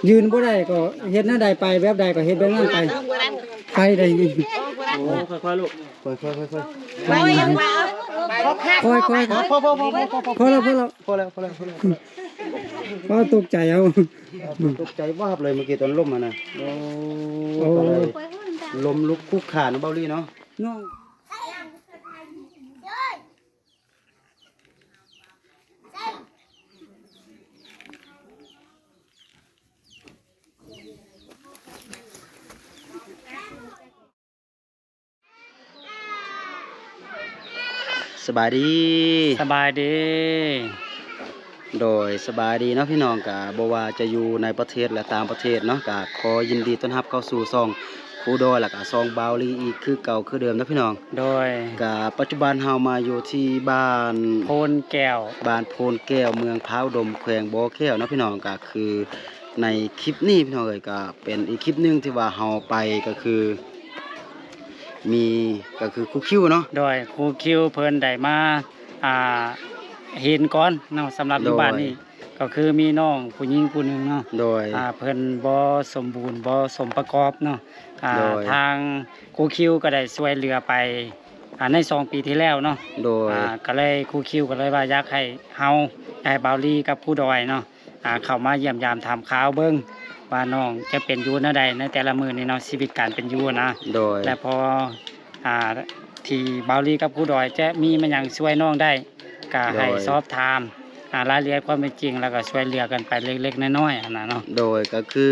ຢືນບໍ່ໄດ້ກໍເຮັດແນວໃດໄປ ແບບໃດກໍເຮັດແບບນັ້ນໄປ ໄປໄດ້. ໂອ້ ຄ່ອຍໆລູກ ຄ່ອຍໆ ຄ່ອຍໆ ຄ່ອຍໆ ພໍ ພໍ ພໍ ພໍ ພໍ ພໍແລ້ວ ພໍແລ້ວ ພໍແລ້ວ ພໍແລ້ວ ພໍແລ້ວ ພໍແລ້ວ ເວົ້າຕົກໃຈເອົາ ຕົກໃຈວາບເລີຍເມື່ອກີ້ຕອນລົ້ມຫັ້ນນະ. ໂອ້ ໂອ້ ລົ້ມລຸກຄຸກຄານເບົາລີເນາະ ນ້ອງ. ສະບາຍດີ ສະບາຍດີ. ໂດຍ ສະບາຍດີເນາະພີ່ນ້ອງ ກະບໍ່ວ່າຈະຢູ່ໃນປະເທດ ແລະ ຕ່າງປະເທດເນາະ ກະຂໍຍິນດີຕ້ອນຮັບເຂົ້າສູ່ຊ່ອງຄູດອຍ ແລະ ກະຊ່ອງບ່າວລີອີກຄືເກົ່າຄືເດີມເນາະພີ່ນ້ອງ. ໂດຍ ກະປັດຈຸບັນເຮົາມາຢູ່ທີ່ບ້ານໂພນແກ້ວ ບ້ານໂພນແກ້ວ ເມືອງພາວດົມ ແຂວງບໍ່ແກ້ວເນາະພີ່ນ້ອງ. ກະຄືໃນຄລິບນີ້ພີ່ນ້ອງເອີຍ ກະເປັນອີກຄລິບໜຶ່ງທີ່ວ່າເຮົາໄປ ກະຄືມີ ກະຄືຄູຄິວເນາະ. ໂດຍ ຄູຄິວເພິ່ນໄດ້ມາ ອ່າ ເຫັນກ່ອນເນາະ ສຳລັບຢູ່ ໂດຍ ບ້ານນີ້ ກໍຄືມີນ້ອງຜູ້ຍິງຜູ້ໜຶ່ງເນາະ ໂດຍ ອ່າ ເພິ່ນບໍ່ສົມບູນ ບໍ່ສົມປະກອບເນາະ ອ່າ ໂດຍ ທາງຄູຄິວກໍໄດ້ຊ່ວຍເຫຼືອໄປ ອ່າ ໃນສອງປີທີ່ແລ້ວເນາະ ໂດຍ ອ່າ ກໍເລີຍ ຄູຄິວກໍເລີຍວ່າຢາກໃຫ້ເຮົາ ໃຫ້ບ່າວລີກັບຄູດອຍເນາະ ອ່າ ເຂົ້າມາຢ້ຽມຢາມຖາມຂ່າວເບິ່ງວ່ານ້ອງຈະເປັນຢູ່ແນວໃດໃນແຕ່ລະມື້ນີ້ເນາະ ຊີວິດການເປັນຢູ່ນະ ໂດຍ ແລະ ພໍ ອ່າ ທີ່ບ່າວລີກັບຄູດອຍຈະມີມາຫຍັງຊ່ວຍນ້ອງໄດ້ ກະໃຫ້ ໂດຍ ສອບຖາມ ອ່າ ລາຍລະອຽດຄວາມເປັນຈິງ ແລ້ວກໍຊ່ວຍເຫຼືອກັນໄປເລັກໆນ້ອຍໆຫັ້ນນະເນາະ. ໂດຍ ກໍຄື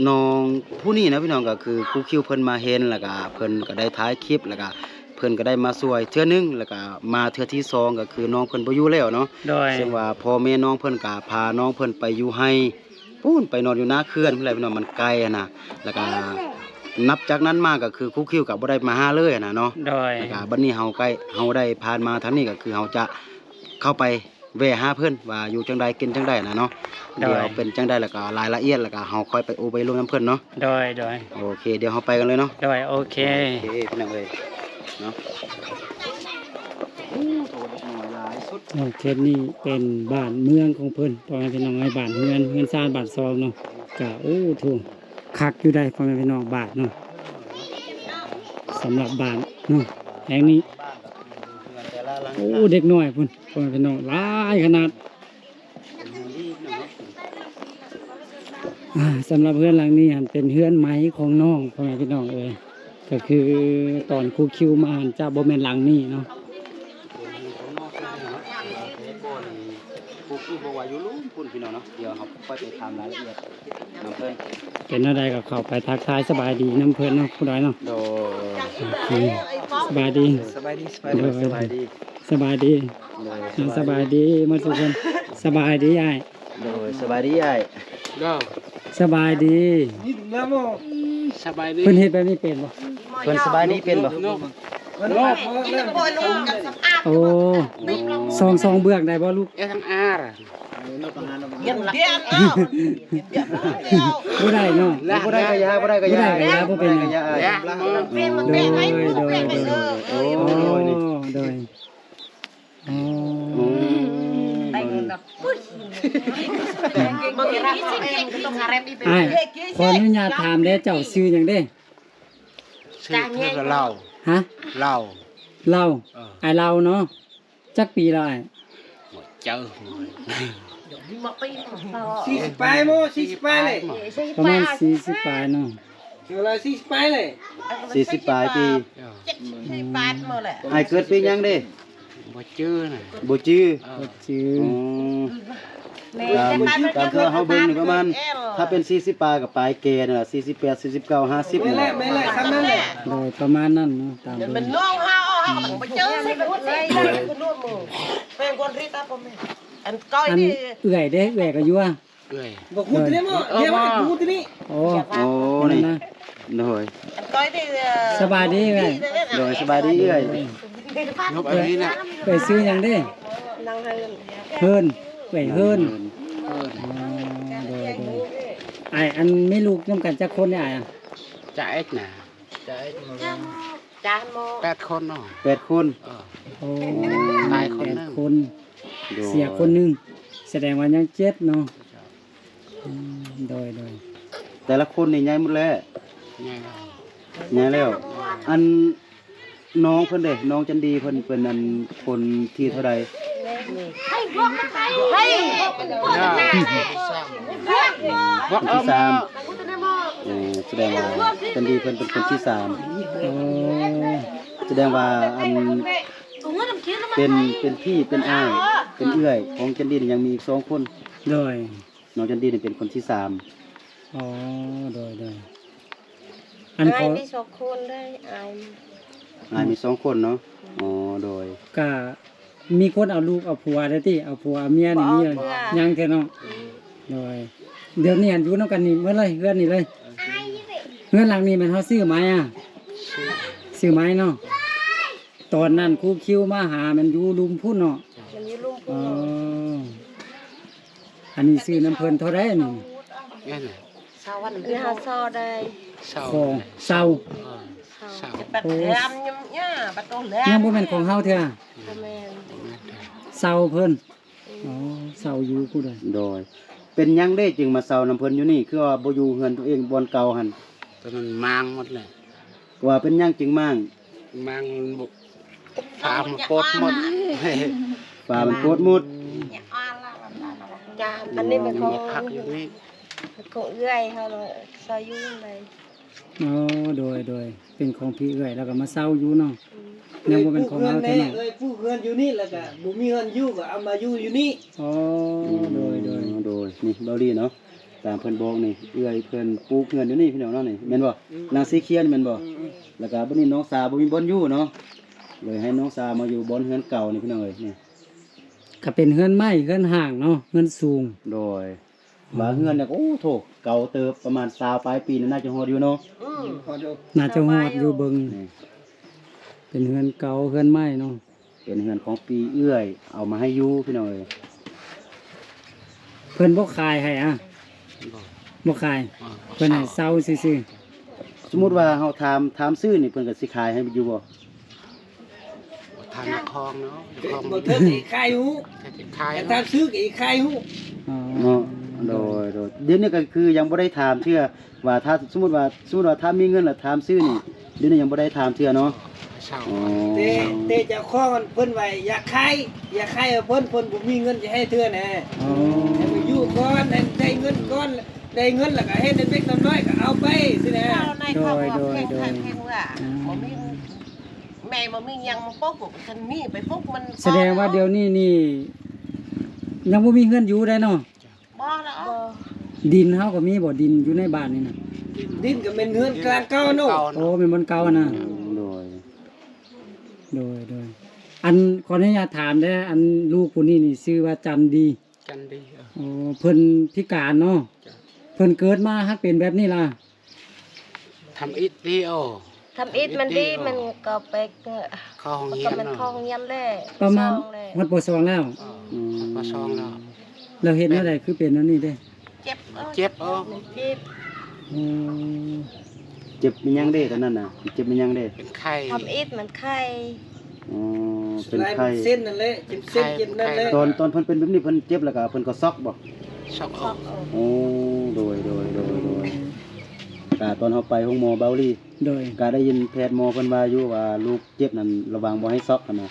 ນ້ອງຜູ້ນີ້ນະພີ່ນ້ອງ ກໍຄືຄູຄິວເພິ່ນມາເຫັນ ແລ້ວກໍເພິ່ນກໍໄດ້ຖ່າຍຄລິບ ແລ້ວກໍເພິ່ນກໍໄດ້ມາຊ່ວຍເທື່ອໜຶ່ງ ແລ້ວກໍມາເທື່ອທີສອງ ກໍຄືນ້ອງເພິ່ນບໍ່ຢູ່ແລ້ວເນາະ ໂດຍ ເຊິ່ງວ່າພໍ່ແມ່ນ້ອງເພິ່ນກໍພານ້ອງເພິ່ນໄປຢູ່ໄຮ່ ປູ້ນ ໄປນອນຢູ່ນາເຂື່ອນພຸ້ນແຫຼະພີ່ນ້ອງ ມັນໄກຫັ້ນນະ ແລ້ວກະນັບຈາກນັ້ນມາກະຄືຄູຄິວກະບໍ່ໄດ້ມາຫາເລີຍຫັ້ນນະເນາະ ໂດຍ ແລ້ວກະບັດນີ້ເຮົາໃກ້ ເຮົາໄດ້ຜ່ານມາທາງນີ້ກະຄືເຮົາຈະເຂົ້າໄປແວ່ຫາເພິ່ນວ່າຢູ່ຈັ່ງໃດກິນຈັ່ງໃດຫັ້ນນະເນາະ ໂດຍ ດຽວເປັນຈັ່ງໃດແລ້ວກະລາຍລະອຽດແລ້ວກະເຮົາຄ່ອຍໄປໂອ້ໄປລົມນຳເພິ່ນເນາະ ໂດຍ ໂດຍ ໂອເຄ ດຽວເຮົາໄປກັນເລີຍເນາະ ໂດຍ ໂອເຄ ໂອເຄ ພີ່ນ້ອງເອີຍ ເນາະ ໂອ້ ໂຕເດັກນ້ອຍຫຼາຍສຸດ ເຂດນີ້ເປັນບ້ານເມືອງຂອງເພິ່ນ ພໍ່ແມ່ພີ່ນ້ອງເອີຍ ບ້ານເຮືອນ ເຮືອນຊານບ້ານຊ່ອງເນາະ ກະ ໂອ້ ໂທ້ ຄັກຢູ່ໃດ໋ ພໍ່ແມ່ພີ່ນ້ອງ ບ້ານເນາະ ສຳລັບບ້ານເນາະ ແຫ່ງນີ້ ໂອ້ ເດັກນ້ອຍພຸ້ນ ພໍ່ແມ່ພີ່ນ້ອງ ຫຼາຍຂະໜາດ. ອ່າ ສຳລັບເຮືອນຫຼັງນີ້ຫັ້ນເປັນເຮືອນໃໝ່ຂອງນ້ອງ ພໍ່ແມ່ພີ່ນ້ອງເອີຍ ກໍຄືຕອນຄູຄິວມາຫັ້ນຈະບໍ່ແມ່ນຫຼັງນີ້ເນາະ ຄູຄິວບອກວ່າຢູ່ລຸ່ມພຸ້ນພີ່ນ້ອງເນາະ ດຽວເຮົາຄ່ອຍໄປຖາມລາຍລະອຽດນຳເພິ່ນ ເປັນແນວໃດກໍເຂົ້າໄປທັກທາຍສະບາຍດີນຳເພິ່ນເນາະ ຜູ້ດອຍເນາະ ໂດຍ ໂອເຄ ສະບາຍດີ ສະບາຍດີ ສະບາຍດີ ສະບາຍດີ ສະບາຍດີ ໂດຍ ອ່າ ສະບາຍດີ ສະບາຍດີໝົດທຸກຄົນ ສະບາຍດີອ້າຍ ໂດຍ ສະບາຍດີອ້າຍ ສະບາຍດີ ສະບາຍດີ ເພິ່ນເຮັດແບບນີ້ເປັນບໍ່ ເພິ່ນສະບາຍດີເປັນບໍ່ ໂອ້ ສອງ ສອງເບືອກໄດ້ບໍ່ລູກ ບໍ່ໄດ້ເນາະ ບໍ່ໄດ້ກະຢ່າ ບໍ່ໄດ້ກະຢ່າ ບໍ່ເປັນຫຍັງ ໂດຍ ໂດຍ ໂດຍ ໂອ້ ໂດຍ ໂອ້ ໂອ້ ອ້າຍ ຂໍອະນຸຍາດຖາມແດ່ ເຈົ້າຊື່ຫຍັງເດ້? ຊື່ລາວ ຮະ? ລາວ ລາວ ເອີ ອ້າຍລາວເນາະ ຈັກປີແລ້ວອ້າຍ? ບໍ່ເຈີ ສີ່ສິບປາຍບໍ່? ສີ່ສິບປາຍເລີຍ ປະມານສີ່ສິບປາຍເນາະ ເອີ ສີ່ສິບປາຍເລີຍ ສີ່ສິບປາຍປີ ເຈັດສິບປາຍໝົດແຫຼະ ອ້າຍເກີດປີຫຍັງເດ້? ບໍ່ຈື່ນະ ບໍ່ຈື່ ບໍ່ຈື່ ອໍ ຕາມ ຕາມທີ່ເຮົາເບິ່ງນີ້ປະມານ ຖ້າເປັນສີ່ສິບປາຍກໍປາຍແກ່ນັ້ນລະ ສີ່ສິບແປດ ສີ່ສິບເກົ້າ ຫ້າສິບ ນີ້ແຫຼະ ແມ່ນແຫຼະ ສ່ຳນັ້ນແຫຼະ ໂດຍ ປະມານນັ້ນເນາະ ຕາມເບິ່ງ ອັນເອື້ອຍເດ້ ເອື້ອຍກໍຢູ່ຫວາ? ເອື້ອຍ ບໍ່ຮູ້ຕິເນາະ ເອີ ບໍ່ຮູ້ຕິນີ້ ໂອ້ ໂອ້ ນີ້ນະ ໂດຍ ສະບາຍດີເອື້ອຍ ໂດຍ ສະບາຍດີເອື້ອຍ ນບອັນນີ້ນະ ເອື້ອຍຊື່ຫຍັງເດ້? ເຮີນ ເອື້ອຍເຮີນ ເຮີນ ອໍ ໂດຍ ໂດຍ ອ້າຍ ອັນມີລູກນຳກັນຈັກຄົນເດ້ອ້າຍ? ຈາເອັດນະ ຈາເອັດ ຈານໝໍ ແປດຄົນເນາະ ແປດຄົນ ເອີ ໂອ້ ຕາຍຄົນໜຶ່ງ ແປດຄົນ ໂດຍ ເສຍຄົນໜຶ່ງ ສະແດງວ່າຍັງເຈັດເນາະ. ອືມ ໂດຍ ໂດຍ ແຕ່ລະຄົນນີ້ໃຫຍ່ໝົດແລ້ວ. ໃຫຍ່ແລ້ວ ໃຫຍ່ແລ້ວ. ອັນນ້ອງເພິ່ນເດ້ ນ້ອງຈັນດີເພິ່ນເປັນອັນຄົນທີເທົ່າໃດ? ຄົນທີສາມ. ເອີ ສະແດງວ່າຈັນດີເພິ່ນເປັນຄົນທີສາມ. ໂອ້ ສະແດງວ່າອັນ ເປັນ ເປັນພີ່ ເປັນອ້າຍ ເປັນເອື້ອຍຂອງຈັນດີນີ້ຍັງມີອີກສອງຄົນ. ໂດຍ ນ້ອງຈັນດີນີ້ເປັນຄົນທີສາມ. ອໍ ໂດຍ ໂດຍ ອັນ ເອື້ອຍ ຂໍ ມີສອງຄົນເດ້ ອ້າຍ ອ້າຍມີສອງຄົນເນາະ. ອໍ ໂດຍ ກະມີຄົນເອົາລູກເອົາຜົວໄດ້ຕິ ເອົາຜົວເອົາເມຍນີ້ມີຍັງແທ້ເນາະ. ອືມ ໂດຍ ດຽວນີ້ອັນຢູ່ນຳກັນນີ້ໝົດເລີຍ ເຮືອນນີ້ເລີຍ. ເຮືອນຫຼັງນີ້ແມ່ນເຮົາຊື້ໃໝ່ອະ? ຊື້ໃໝ່ເນາະ. ຕອນນັ້ນຄູຄິວມາຫາແມ່ນຢູ່ລຸ່ມພຸ້ນເນາະ. ມັນຢູ່ລຸ່ມພຸ້ນ. ອໍ ອັນນີ້ຊື້ນຳເພິ່ນເທົ່າໃດນີ້? ແມ່ນ ເຊົ່າ ອັນນີ້ເຮົາເຊົ່າໄດ້ ເຊົ່າ ຂອງເຊົ່າ. ເອີ ເຊົ່າ ເຊົ່າ ໂອ້ ຍັງບໍ່ແມ່ນຂອງເຮົາເທື່ອ. ບໍ່ແມ່ນ ເຊົ່າເພິ່ນ. ອໍ ເຊົ່າຢູ່ຜູ້ໃດ? ໂດຍ ເປັນຫຍັງເດ້ຈຶ່ງມາເຊົ່ານຳເພິ່ນຢູ່ນີ້ ຄືວ່າບໍ່ຢູ່ເຮືອນຕົວເອງບ່ອນເກົ່າຫັ້ນ? ຕອນນັ້ນມ້າງໝົດແລ້ວ. ວ່າເປັນຫຍັງຈຶ່ງມ້າງ? ມ້າງມັນບຸກ ຝາມັນປົດໝົດ ຝາມັນປົດໝົດ. ຈ້າ ອັນນີ້ແມ່ນຂອງ ພັກຢູ່ນີ້ ຂອງເອື້ອຍເຮົາເນາະ ເຊົ່າຢູ່ນຳໃດ. ອໍ ໂດຍ ໂດຍ ເປັນຂອງພີ່ເອື້ອຍ ແລ້ວກໍມາເຊົ່າຢູ່ເນາະ. ອືມ ຍັງບໍ່ແມ່ນຂອງເຮົາເທື່ອເນາະ. ເອື້ອຍປູກເຮືອນຢູ່ນີ້ ແລ້ວກໍບໍ່ມີເຮືອນຢູ່ ກໍເອົາມາຢູ່ຢູ່ນີ້. ອໍ ໂດຍ ໂດຍ ໂດຍ ນີ້ເບົາລີເນາະ ຕາມເພິ່ນບອກນີ້ ເອື້ອຍເພິ່ນປູກເຮືອນຢູ່ນີ້ພີ່ນ້ອງເນາະ ນີ້ແມ່ນບໍ່? ອືມ ຫຼັງສີຂຽວນີ້ແມ່ນບໍ່? ອືມ ແລ້ວກໍບັດນີ້ນ້ອງສາວບໍ່ມີບ່ອນຢູ່ເນາະ ເລີຍໃຫ້ນ້ອງສາວມາຢູ່ບ່ອນເຮືອນເກົ່ານີ້ພີ່ນ້ອງເອີຍ. ນີ້ກໍເປັນເຮືອນໄມ້ເຮືອນຮ້າງເນາະ ເຮືອນສູງ. ໂດຍ ວ່າເຮືອນນີ້ ໂອ້ໂທ້ ເກົ່າເຕີບ ປະມານຊາວປາຍປີນີ້ ໜ້າຈະຮອດຢູ່ເນາະ. ອືມ ຮອດຢູ່ ໜ້າຈະຮອດຢູ່ ເບິ່ງ ນີ້ ເປັນເຮືອນເກົ່າ ເຮືອນໄມ້ເນາະ. ເປັນເຮືອນຂອງປີເອື້ອຍເອົາມາໃຫ້ຢູ່ພີ່ນ້ອງເອີຍ. ເພິ່ນບໍ່ຂາຍໃຫ້ອະ? ບໍ່ ບໍ່ຂາຍ. ເພິ່ນໃຫ້ເຊົ່າຊື່ໆ. ສົມມຸດວ່າເຮົາຖາມ ຖາມຊື້ນີ້ ເພິ່ນກໍຊິຂາຍໃຫ້ຢູ່ບໍ່? ຖາມເຈົ້າຂອງເນາະ ເຈົ້າຂອງ ບໍ່ເຖິງຊິຂາຍຮູ້ ຂາຍ ຖາມຊື້ກໍຊິຂາຍຮູ້. ອໍ ເນາະ ໂດຍ ໂດຍ ດຽວນີ້ກໍຄືຍັງບໍ່ໄດ້ຖາມເທື່ອ ວ່າຖ້າສົມມຸດວ່າ ສົມມຸດວ່າຖ້າມີເງິນແລ້ວຖາມຊື້ນີ້ ດຽວນີ້ຍັງບໍ່ໄດ້ຖາມເທື່ອເນາະ. ອໍ ແຕ່ ແຕ່ເຈົ້າຂອງເພິ່ນວ່າຢາກຂາຍ ຢາກຂາຍໃຫ້ເພິ່ນ ເພິ່ນບໍ່ມີເງິນຈະໃຫ້ເທື່ອນະ. ອໍ ໃຫ້ມາຢູ່ກ່ອນ ໃຫ້ໄດ້ເງິນກ່ອນ ໄດ້ເງິນແລ້ວກໍເຮັດເລັກໆນ້ອຍໆກໍເອົາໄປຊີ້ນະ. ໂດຍ ໂດຍ ໂດຍ ບໍ່ມີ ແມ່ບໍ່ມີຫຍັງມາປົກ ຄັນມີໄປປຸກມັນ. ສະແດງວ່າດຽວນີ້ນີ້ ຍັງບໍ່ມີເຮືອນຢູ່ໄດ໋ເນາະ. ບໍ່ລະ ບໍ່ ດິນເຮົາກໍມີບໍ່? ດິນຢູ່ໃນບ້ານນີ້ນະ ດິນກໍແມ່ນເຮືອນກາງເກົ່າເນາະ. ໂອ້ ແມ່ນບ່ອນເກົ່ານະ. ໂດຍ ໂດຍ ໂດຍ ອັນ ຂໍອະນຸຍາດຖາມເດີ້ ອັນລູກຜູ້ນີ້ນີ້ຊື່ວ່າຈັນດີ. ຈັນດີ ເອີ ໂອ້ ເພິ່ນພິການເນາະ. ເພິ່ນເກີດມາຫາກເປັນແບບນີ້ລະ. ທຳອິດດີ ໂອ ທຳອິດມັນດີ ມັນກໍໄປເຂົ້າໂຮງຮຽນ ມັນເນາະ ເຂົ້າໂຮງຮຽນແລ້ວ ປະມານຮອດ ປ.ສອງ ແລ້ວ. ອືມ ຮອດ ປ.ສອງ ແລ້ວ ແລ້ວເຮັດແນວໃດຄືເປັນແນວນີ້ເດ້? ເຈັບ ເຈັບ ເອີ ມັນເຈັບ. ໂອ້ ເຈັບແມ່ນຫຍັງເດ້ຕອນນັ້ນນະ? ເຈັບແມ່ນຫຍັງເດ້? ເປັນໄຂ້ ທຳອິດມັນໄຂ້. ອໍ ເປັນໄຂ້ ເສັ້ນນັ້ນແຫຼະ ເຈັບເສັ້ນເຈັບນັ້ນແຫຼະ. ຕອນ ຕອນເພິ່ນເປັນແບບນີ້ ເພິ່ນເຈັບແລ້ວກໍເພິ່ນກໍຊັອກບໍ່? ຊັອກອອກ. ໂອ້ ໂດຍ ໂດຍ ໂດຍ ໂດຍ ກະຕອນເຮົາໄປໂຮງໝໍເບົາລີ ໂດຍ ກະໄດ້ຍິນແພດໝໍເພິ່ນວ່າຢູ່ວ່າລູກເຈັບນັ້ນລະວັງບໍ່ໃຫ້ຊັອກຫັ້ນນະ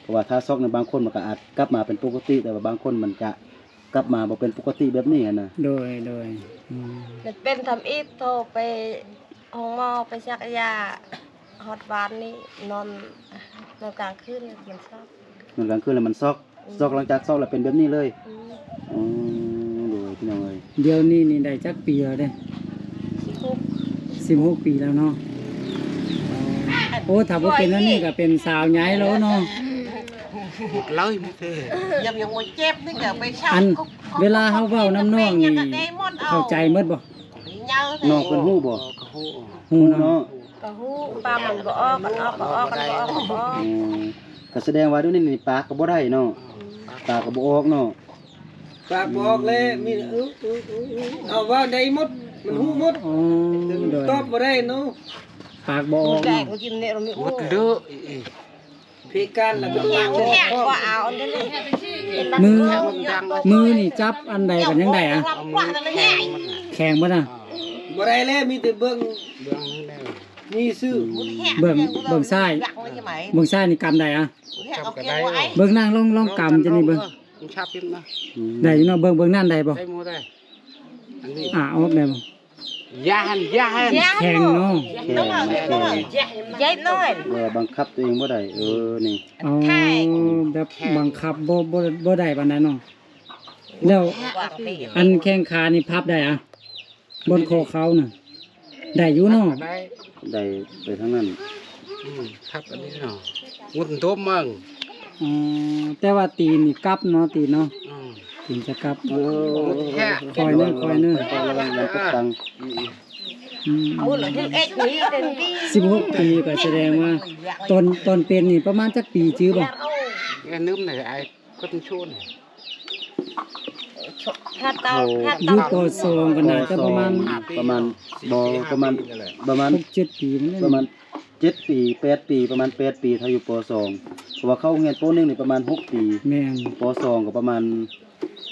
ເພາະວ່າຖ້າຊັອກນັ້ນບາງຄົນມັນກະອາດກັບມາເປັນປົກກະຕິ ແຕ່ວ່າບາງຄົນມັນກະກັບມາບໍ່ເປັນປົກກະຕິແບບນີ້ຫັ້ນນະ. ໂດຍ ໂດຍ ອືມ ມັນເປັນທຳອິດ ໂທໄປໂຮງໝໍໄປສັກຢາ ຮອດບ້ານນີ້ນອນນອນກາງຄືນມັນຊັອກ ນອນກາງຄືນແລ້ວມັນຊັອກ. ອືມ ຊັອກ ຫຼັງຈາກຊັອກແລ້ວເປັນແບບນີ້ເລີຍ. ອືມ ອືມ ໂດຍ ພີ່ນ້ອງເອີຍ ດຽວນີ້ນີ້ໄດ້ຈັກປີແລ້ວເດ້? ສິບຫົກ ສິບຫົກປີແລ້ວເນາະ. ໂອ້ ຖ້າບໍ່ເປັນອັນນີ້ກໍເປັນສາວໃຫຍ່ແລ້ວເນາະ. ເລີຍ ຍັງ ຍັງບໍ່ເຈັບນີ້ກໍໄປເຊົ່າ ອັນ ເວລາເຮົາເວົ້ານຳນ້ອງນີ້ ເຂົ້າໃຈໝົດບໍ່? ນ້ອງເພິ່ນຮູ້ບໍ່? ຮູ້ເນາະ ຮູ້ເນາະ ກໍຮູ້ ປາກມັນບໍ່ອອກ ອັນອອກກໍອອກ ອັນບໍ່ອອກກໍບໍ່ອອກ. ອືມ ກໍສະແດງວ່າດຽວນີ້ນີ້ປາກກໍບໍ່ໄດ້ເນາະ. ອືມ ປາກກໍບໍ່ອອກເນາະ ປາກບໍ່ອອກແລ້ວ ມີ ອື ອື ອື ເຮົາເວົ້າໄດ້ໝົດ ມັນຮູ້ໝົດ. ອໍ ແຕ່ມັນ ໂດຍ ຕອບບໍ່ໄດ້ເນາະ ປາກບໍ່ອອກເນາະ. ໝົດເດີ ອີ ພິການແລ້ວກໍປາກບໍ່ເອົາເດ້. ມື ມືນີ້ຈັບອັນໃດກໍຍັງໄດ້ອະ? ແຂງໝົດນະ. ບໍ່ໄດ້ແລ້ວ ມີແຕ່ເບິ່ງ ເບິ່ງນີ້ແຫຼະ ມີຊື່ ເບິ່ງ ເບິ່ງຊ້າຍ ເບິ່ງຊ້າຍນີ້ກຳໄດ້ອະ? ເບິ່ງນາງລອງ ລອງກຳຈັ່ງນີ້ເບິ່ງ. ໄດ້ຢູ່ເນາະ. ເບິ່ງ ເບິ່ງນັ້ນໄດ້ບໍ່? ໄດ້ໝົດ. ອາ ອອກໄດ້ບໍ່? ຢ່າຫັ້ນ ຢ່າຫັ້ນ ແຂງເນາະ. ແຂງ ແຂງ ເຈັບເລີຍ. ເອີ ບັງຄັບຕົວເອງບໍ່ໄດ້. ເອີ ນີ້ ອໍ ແບບບັງຄັບບໍ່ ບໍ່ ບໍ່ໄດ້ປານໃດເນາະ. ແລ້ວອັນແຂ້ງຂານີ້ພັບໄດ້ອະ? ບ່ອນຂໍ້ເຂົ່ານະ ໄດ້ຢູ່ເນາະ. ໄດ້ ໄດ້ໄປທາງນັ້ນ. ອືມ ທັບອັນນີ້ເນາະ ງຸ່ນໂທມເບິ່ງ. ອໍ ແຕ່ວ່າຕີນນີ້ກັບເນາະ ຕີນເນາະ. ອືມ ຕີນຈະກັບ. ເອີ ຄ່ອຍເນີ ຄ່ອຍເນີ ຄ່ອຍລະວັງ ມັນຕົກຕັງ. ອືມ ອືມ ສິບຫົກປີ ກໍສະແດງວ່າຕອນ ຕອນເປັນນີ້ປະມານຈັກປີຈື່ບໍ່? ເອີ ລືມແລ້ວ ອ້າຍ ເພິ່ນຊົນ ຢູ່ ປ.ສອງ ກໍໜ້າຈະປະມານ ປະມານ ບໍ່ ປະມານ ປະມານຫົກເຈັດປີ ປະມານເຈັດປີ ແປດປີ ປະມານແປດປີ ຖ້າຢູ່ ປ.ສອງ ເພາະວ່າເຂົ້າໂຮງຮຽນ ປ.ໜຶ່ງ ນີ້ປະມານຫົກປີ. ແມ່ນ ປ.ສອງ ກໍປະມານ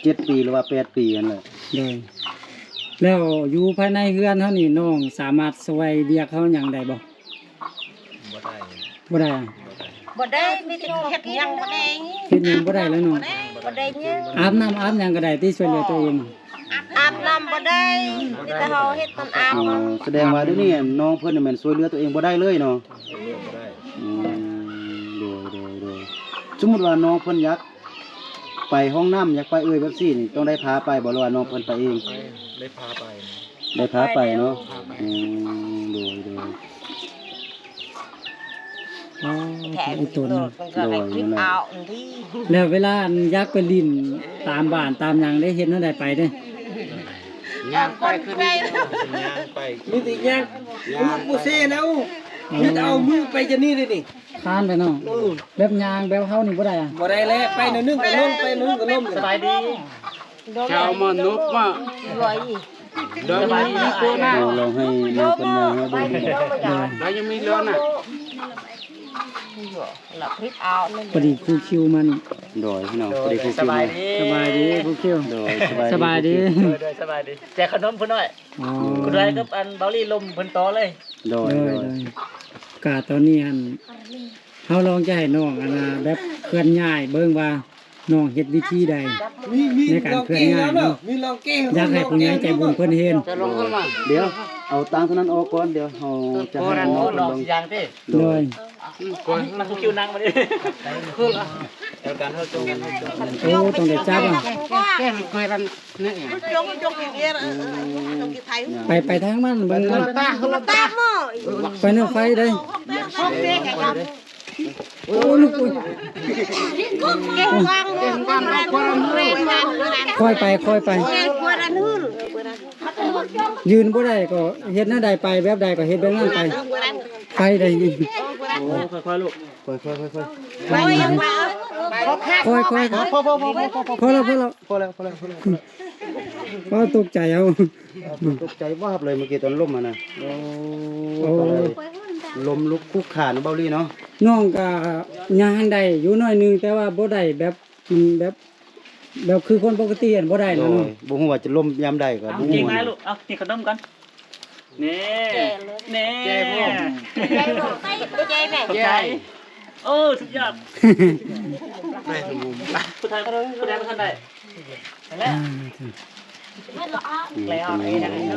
ເຈັດປີ ຫຼືວ່າແປດປີຫັ້ນແຫຼະ. ໂດຍ ແລ້ວຢູ່ພາຍໃນເຮືອນເຮົານີ້ ນ້ອງສາມາດຊ່ວຍວຽກເຮົາຫຍັງໄດ້ບໍ່? ບໍ່ໄດ້ ບໍ່ໄດ້ ບໍ່ໄດ້ ມີແຕ່ເຮັດຫຍັງບໍ່ໄດ້ ເຮັດຫຍັງບໍ່ໄດ້ແລ້ວເນາະ. ບໍ່ໄດ້ຫຍັງ ອາບນ້ຳອາບຫຍັງກໍໄດ້ຕິ ຊ່ວຍເຫຼືອຕົວເອງ. ອາບນ້ຳບໍ່ໄດ້ ມີແຕ່ເຮົາເຮັດມັນອາບ. ອໍ ສະແດງວ່າດຽວນີ້ນ້ອງເພິ່ນນີ້ແມ່ນຊ່ວຍເຫຼືອຕົວເອງບໍ່ໄດ້ເລີຍເນາະ. ອືມ ໂດຍ ໂດຍ ໂດຍ. ສົມມຸດວ່ານ້ອງເພິ່ນຢາກໄປຫ້ອງນ້ຳ ຢາກໄປເອີ່ຍແບບຊີ້ນີ້ ຕ້ອງໄດ້ພາໄປບໍ່ ຫຼືວ່ານ້ອງເພິ່ນໄປເອງ? ໄດ້ພາໄປ ໄດ້ພາໄປເນາະ. ອືມ ໂດຍ ໂດຍ. ອໍ ແຖມອີກຕົນໜຶ່ງ ໂດຍ ແລ້ວເວລາອັນຢາກໄປຫຼິ້ນຕາມບ້ານຕາມຫຍັງ ໄດ້ເຮັດແນວໃດໄປເດ້? ຍ່າງໄປຄືນີ້ ຍ່າງໄປ ມີແຕ່ຍ່າງ ລູກບໍ່ເຊແລ້ວ ມີແຕ່ເອົາມືໄປຈາກນີ້ເດ້ນີ້ ຄານໄປເນາະ. ເອີ ແບບຍ່າງແບບເຮົານີ້ບໍ່ໄດ້ອະ? ບໍ່ໄດ້ແລ້ວ ໄປໜ້ອຍໜຶ່ງກໍລົ້ມ ໄປໜ້ອຍໜຶ່ງກໍລົ້ມ. ສະບາຍດີ ເຈົ້າມານົບມາ ໂດຍ ລອງໃຫ້ນ້ອງເພິ່ນຍ່າງໃຫ້ເບິ່ງ. ໂດຍ ລາວຍັງມີເຫຼືອນະ ພໍດີຄູຄິວມານີ້. ໂດຍ ພີ່ນ້ອງ ພໍດີຄູຄິວມາ. ສະບາຍດີ ສະບາຍດີຄູຄິວ. ໂດຍ ສະບາຍດີ ສະບາຍດີ. ໂດຍ ໂດຍ ສະບາຍດີ. ແຈກຂະໜົມຜູ້ນ້ອຍ. ອໍ ຜູ້ໃດກັບອັນເບົາລີລົມເພິ່ນຕໍ່ເລີຍ. ໂດຍ ໂດຍ ໂດຍ. ກະຕອນນີ້ຫັ້ນ ເຮົາລອງຈະໃຫ້ນ້ອງອັນນ່າ ແບບເຄື່ອນຍ້າຍເບິ່ງວ່າ ນ້ອງເຮັດວິທີໃດໃນການເຄື່ອນຍ້າຍເນາະ? ຢາກໃຫ້ຜູ້ໃຫຍ່ໃຈບຸນເພິ່ນເຫັນ. ດຽວເອົາຕາງຕົວນັ້ນອອກກ່ອນ ດຽວເຮົາຈະໃຫ້ນ້ອງເພິ່ນເບິ່ງ. ໂດຍ ມັນຄືຄິວນັ່ງມານີ້. ໂອ້ ຕ້ອງໄດ້ຈັບອະ. ໄປ ໄປທາງມັນເບິ່ງ. ໄປແນວໄຟເດ້. ໂອ້ ລູກ ໂອ້ຍ ຄ່ອຍໄປ ຄ່ອຍໄປ. ຢືນບໍ່ໄດ້ກໍເຮັດແນວໃດໄປ ແບບໃດກໍເຮັດແບບນັ້ນໄປ. ໄປໄດ້. ໂອ້ ຄ່ອຍໆ ລູກ ຄ່ອຍໆ ຄ່ອຍໆ ຄ່ອຍໆ. ພໍ ພໍ ພໍ ພໍ ພໍ ພໍແລ້ວ ພໍແລ້ວ ພໍແລ້ວ ພໍແລ້ວ ພໍແລ້ວ. ໂອ້ ຕົກໃຈເອົາ ຕົກໃຈວາບເລີຍເມື່ອກີ້ຕອນລົ້ມຫັ້ນນະ. ໂອ້ ໂອ້ ລົ້ມລຸກຄຸກຄານເບົາລີເນາະ. ນ້ອງກະຍ່າງໄດ້ຢູ່ໜ້ອຍໜຶ່ງ ແຕ່ວ່າບໍ່ໄດ້ແບບ ມັນແບບ ແບບຄືຄົນປົກກະຕິຫັ້ນບໍ່ໄດ້ແລ້ວເນາະ. ໂດຍ ບໍ່ຮູ້ວ່າຈະລົ້ມຍາມໃດກໍບໍ່ຮູ້. ເອົາ ເກັ່ງຫຼາຍລູກ ເອົາ ກິນຂະໜົມກ່ອນ. ນີ້ ແຈເລີຍ ນີ້ ແຈແມ່ ຂອບໃຈ ໂອ້ ສຸດຍອດ. ຜູ້ໃດ ຜູ້ໃດບໍ່ທັນໄດ້ ນັ້ນແຫຼະ ອືມ ແລ້ວ